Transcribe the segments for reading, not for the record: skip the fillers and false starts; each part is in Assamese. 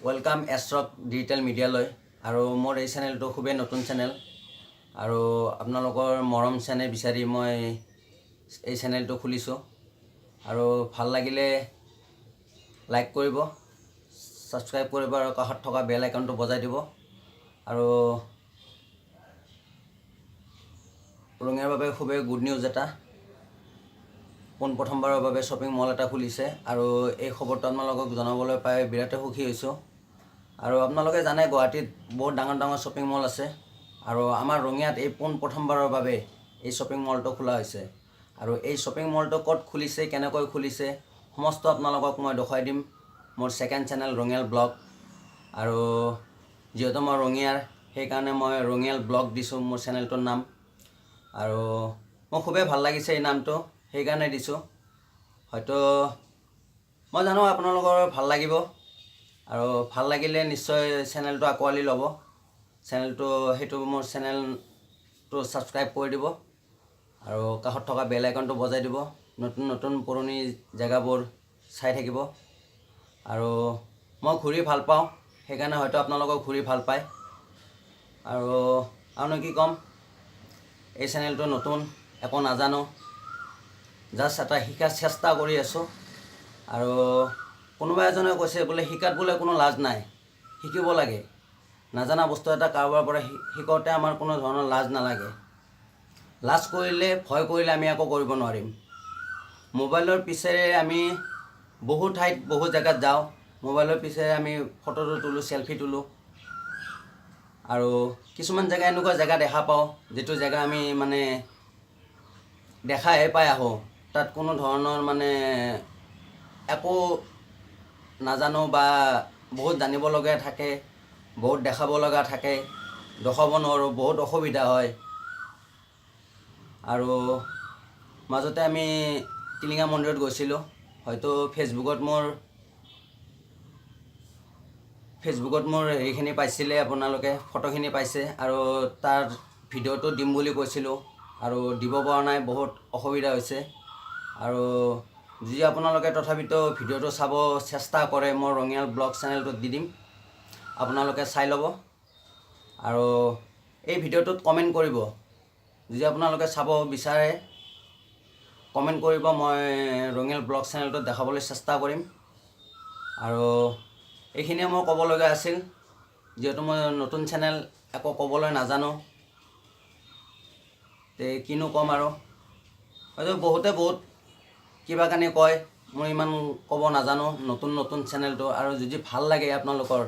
Welcome এষ্ট্ৰক digital মিডিয়ালৈ। আৰু মোৰ এই চেনেলটো খুবেই নতুন চেনেল আৰু আপোনালোকৰ মৰম চেনেহ বিচাৰি মই এই চেনেলটো খুলিছোঁ। আৰু ভাল লাগিলে লাইক কৰিব, ছাবস্ক্ৰাইব কৰিব আৰু কাষত থকা বেল আইকনটো বজাই দিব। আৰু ৰঙিয়াৰ বাবে খুবেই গুড নিউজ এটা, পোনপ্ৰথমবাৰৰ বাবে শ্বপিং মল এটা খুলিছে আৰু এই খবৰটো আপোনালোকক জনাবলৈ পাই বিৰাটেই সুখী হৈছোঁ। আৰু আপোনালোকে জানে, গুৱাহাটীত বহুত ডাঙৰ ডাঙৰ শ্বপিং মল আছে আৰু আমাৰ ৰঙিয়াত এই পোনপ্ৰথমবাৰৰ বাবে এই শ্বপিং মলটো খোলা হৈছে। আৰু এই শ্বপিং মলটো ক'ত খুলিছে, কেনেকৈ খুলিছে, সমস্ত আপোনালোকক মই দেখুৱাই দিম মোৰ ছেকেণ্ড চেনেল ৰঙিয়াল ব্লগ। আৰু যিহেতু মই ৰঙিয়াৰ, সেইকাৰণে মই ৰঙিয়াল ব্লগ দিছোঁ মোৰ চেনেলটোৰ নাম। আৰু মোৰ খুবেই ভাল লাগিছে এই নামটো, সেইকাৰণে দিছোঁ। হয়তো মই জানো আপোনালোকৰ ভাল লাগিব আৰু ভাল লাগিলে নিশ্চয় চেনেলটো আঁকোৱালি ল'ব, চেনেলটো সেইটো মোৰ চেনেলটো ছাবস্ক্ৰাইব কৰি দিব আৰু কাষত থকা বেল আইকনটো বজাই দিব। নতুন নতুন পুৰণি জেগাবোৰ চাই থাকিব। আৰু মই ঘূৰি ভাল পাওঁ, সেইকাৰণে হয়তো আপোনালোকেও ঘূৰি ভাল পায়। আৰু আৰুনো কি ক'ম, এই চেনেলটো নতুন, একো নাজানো, জাষ্ট এটা শিকাৰ চেষ্টা কৰি আছোঁ। আৰু কোনোবা এজনে কৈছে বোলে, শিকাত বোলে কোনো লাজ নাই, শিকিব লাগে। নাজানা বস্তু এটা কাৰোবাৰ পৰা শিকোঁতে আমাৰ কোনো ধৰণৰ লাজ নালাগে। লাজ কৰিলে, ভয় কৰিলে আমি একো কৰিব নোৱাৰিম। মোবাইলৰ পিছেৰে আমি বহু ঠাইত, বহু জেগাত যাওঁ। মোবাইলৰ পিছেৰে আমি ফটোটো তোলোঁ, চেলফি তোলোঁ। আৰু কিছুমান জেগা, এনেকুৱা জেগা দেখা পাওঁ, যিটো জেগা আমি মানে দেখাহে পাই আহোঁ। তাত কোনো ধৰণৰ মানে একো নাজানো বা বহুত জানিবলগীয়া থাকে, বহুত দেখাব লগা থাকে, দেখুৱাব নোৱাৰোঁ, বহুত অসুবিধা হয়। আৰু মাজতে আমি টিলিঙা মন্দিৰত গৈছিলোঁ। হয়তো ফেচবুকত মোৰ হেৰিখিনি পাইছিলে আপোনালোকে, ফটোখিনি পাইছে। আৰু তাৰ ভিডিঅ'টো দিম বুলি কৈছিলোঁ আৰু দিব পৰা নাই, বহুত অসুবিধা হৈছে। আৰু যদি আপোনালোকে তথাপিতো ভিডিঅ'টো চাব চেষ্টা কৰে, মই ৰঙিয়াল ব্লগ চেনেলটোত দি দিম, আপোনালোকে চাই ল'ব। আৰু এই ভিডিঅ'টোত কমেণ্ট কৰিব। যদি আপোনালোকে চাব বিচাৰে, কমেণ্ট কৰিব, মই ৰঙিয়াল ব্লগ চেনেলটোত দেখাবলৈ চেষ্টা কৰিম। আৰু এইখিনিয়ে মোৰ ক'বলগীয়া আছিল। যিহেতু মই নতুন চেনেল, একো ক'বলৈ নাজানো, তে কিনো ক'ম? আৰু হয়তো বহুতে বহুত কিবা কানি কয়, মই ইমান ক'ব নাজানো, নতুন নতুন চেনেলটো। আৰু যদি ভাল লাগে আপোনালোকৰ,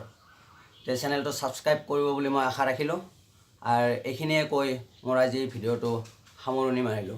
তে চেনেলটো ছাবস্ক্ৰাইব কৰিব বুলি মই আশা ৰাখিলোঁ। আৰু এইখিনিয়ে কৈ মোৰ আজি ভিডিঅ'টো সামৰণি মাৰিলোঁ।